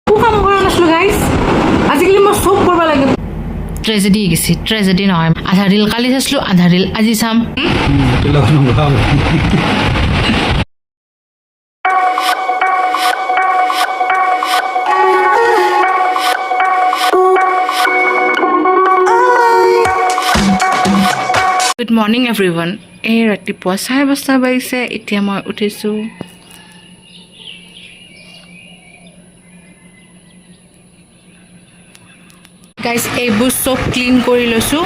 একো কাম কৰা নাছিলোঁ গাইজ। আজিকালি মই চব কৰিব লাগে। ট্ৰেজেডি গৈছে, ট্ৰেজেডি নহয়। আধা ৰিল কালি চাইছিলোঁ, আধা ৰিল আজি চাম। সেইটো লগত নবহাব। Good morning everyone. এই ৰাতিপুৱা 5:30 বাজিছে, এতিয়া মই উঠিছোঁ। গাইজ, এইবোৰ চব ক্লিন কৰি লৈছোঁ,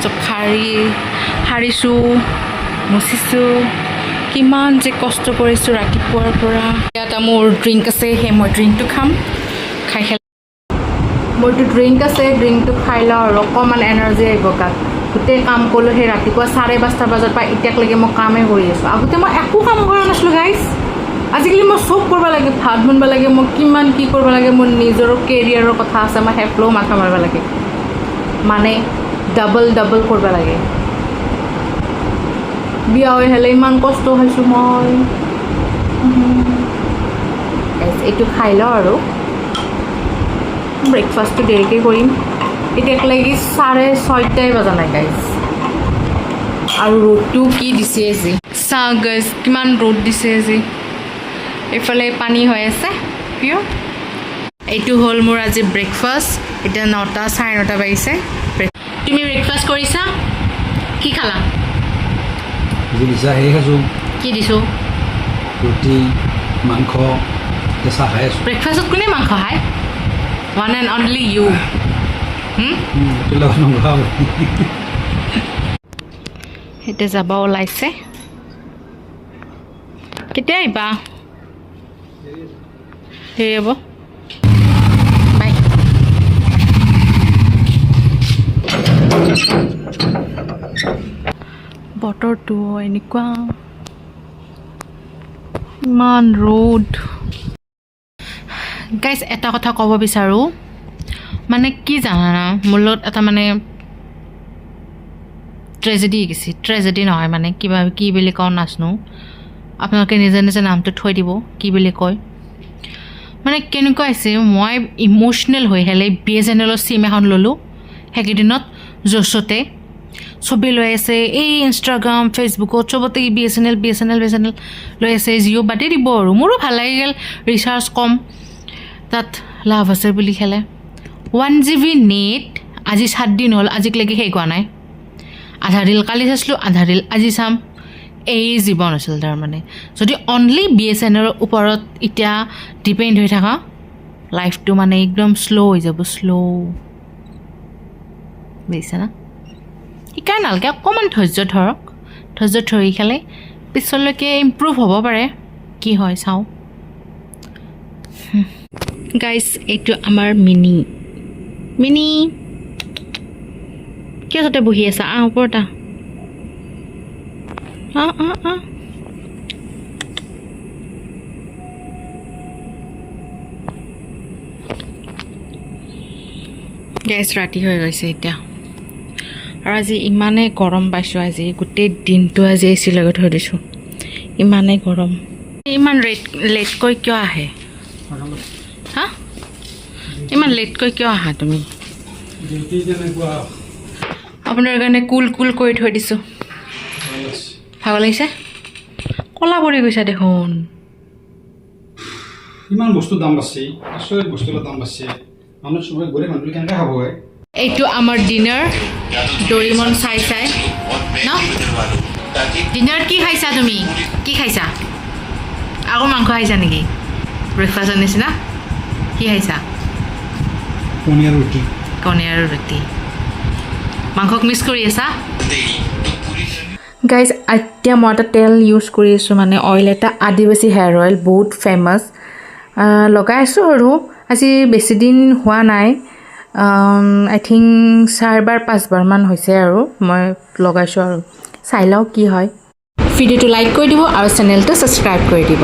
চব সাৰিছোঁ, মুচিছোঁ। কিমান যে কষ্ট কৰিছোঁ ৰাতিপুৱাৰ পৰা। এটা মোৰ ড্ৰিংক আছে, সেই মই ড্ৰিংকটো খাম। খাই খাই মোৰতো ড্ৰিংক আছে, ড্ৰিংকটো খাই লওঁ আৰু অকণমান এনাৰ্জি আহিব গাত। গোটেই কাম কৰিলোঁ, সেই ৰাতিপুৱা 5:30 বজাৰ পৰা এতিয়ালৈকে মই কামেই কৰি আছোঁ। আগতে মই একো কাম কৰা নাছিলোঁ গাইজ। আজিকালি মই চব কৰিব লাগে। ভাত বনাব লাগে, মই কিমান কি কৰিব লাগে। মোৰ নিজৰো কেৰিয়াৰৰ কথা আছে, মই সেইফালেও মাথা মাৰিব লাগে। মানে ডাবল ডাবল কৰিব লাগে। বিয়া হৈ হ'লে ইমান কষ্ট হৈছোঁ মই। Guys, এইটো খাই লওঁ আৰু ব্ৰেকফাষ্টটো দেৰিকৈ কৰিম। এতিয়ালৈকে 6:30ই বজা নাই গাইজ। আৰু ৰ'দটো কি দিছে আজি চাওঁ গাইজ, কিমান ৰ'দ দিছে আজি। এইফালে পানী হৈ আছে পিয়। এইটো হ'ল মোৰ আজি ব্ৰেকফাষ্ট। এতিয়া 9টা, 9:30 বাজিছে। তুমি ব্ৰেকফাষ্ট কৰিছা? কি খালা? যি দিছা সেই খাইছোঁ। কি দিছোঁ? ৰুটি, মাংস, এতিয়া চাহ খাই আছোঁ। ব্ৰেকফাষ্টত কোনে মাংস খায়? One and only you. সেইটো লগত নবহাব। এতিয়া যাব ওলাইছে। কেতিয়া আহিবা? দেৰি হ'ব। বাই। বতৰটো এনেকুৱা, ইমান ৰ'দ। গাইজ, এটা কথা ক'ব বিচাৰোঁ। মানে কি জানানা, মোৰ লগত এটা মানে ট্ৰেজেডি গৈছে। ট্ৰেজেডি নহয়, মানে কিবা কি বুলি কওঁ নাজনো। আপোনালোকে নিজে নিজে নামটো থৈ দিব কি বুলি কয়। মানে কেনেকুৱা হৈছে, মই ইম'চনেল হৈ হেলে বিএছএনএলৰ চিম এখন ল'লোঁ। সেইকেইদিনত য'চতে চবেই লৈ আছে, এই ইনষ্টাগ্ৰাম, ফেচবুকত চবতে বিএছএনএল, বিএছএনএল, বিএছএনএল লৈ আছে। জিঅ' বাদেই দিব আৰু মোৰো ভাল লাগি গ'ল, ৰিচাৰ্জ কম, তাত লাভ আছে বুলি খেলে। 1 জিবি নেট আজি 7 দিন হ'ল, আজিলৈকে শেষ হোৱা নাই। আধা ৰিল কালি চাইছিলোঁ, আধা ৰিল আজি চাম। এই জীৱন আছিল তাৰমানে। যদি অনলি বিএছএনএলৰ ওপৰত এতিয়া ডিপেণ্ড হৈ থাকা, লাইফটো মানে একদম শ্ল' হৈ যাব, শ্ল', বুজিছা না? সেইকাৰণে নালাগে, অকণমান ধৈৰ্য ধৰক। ধৈৰ্য ধৰি খালে পিছলৈকে ইম্প্ৰুভ হ'ব পাৰে। কি হয় চাওঁ। গাইজ, এইটো আমাৰ মিনি। মিনি, কিয় তাতে বহি আছা? আহ, ওপৰত আহ। আহ, আহ, আহ। গাইজ, ৰাতি হৈ গৈছে এতিয়া আৰু আজি ইমানেই গৰম পাইছোঁ। আজি গোটেই দিনটো আজি এ চি লগাই থৈ দিছোঁ, ইমানেই গৰম। ইমান লেটকৈ কিয় আহে হা? ইমান লেটকৈ কিয় আহা তুমি? ডিউটি তেনেকুৱা। আপোনাৰ কাৰণে কুল কুল কৰি থৈ দিছোঁ। ভাগৰ লাগিছে? ক'লা পৰি গৈছা দেখোন। ইমান বস্তুৰ দাম বাঢ়ছে, আচৰিত বস্তুৰ দাম বাঢ়ছে। মানুহ চবৰে, গৰীব মানুহটো কেনেকৈ খাব হয়? এইটো আমাৰ ডিনাৰ, ডৰিমন চাই চাই ন। ডিনাৰত কি খাইছা তুমি? কি খাইছা? আকৌ মাংস খাইছা নেকি ব্ৰেকফাষ্টৰ নিচিনা? কি খাইছা? কণী আৰু ৰুটি। কণী আৰু ৰুটি। মাংসক মিছ কৰি আছা? গাইজ, এতিয়া মই এটা তেল ইউজ কৰি আছোঁ, মানে অইল এটা, আদিবাসী হেয়াৰ অইল, বহুত ফেমাছ। লগাই আছোঁ আৰু আজি বেছি দিন হোৱা নাই, আই থিংক চাৰিবাৰ পাঁচবাৰমান হৈছে আৰু মই লগাইছোঁ আৰু চাই লওঁ কি হয়। ভিডিঅ'টো লাইক কৰি দিব আৰু চেনেলটো ছাবস্ক্ৰাইব কৰি দিব।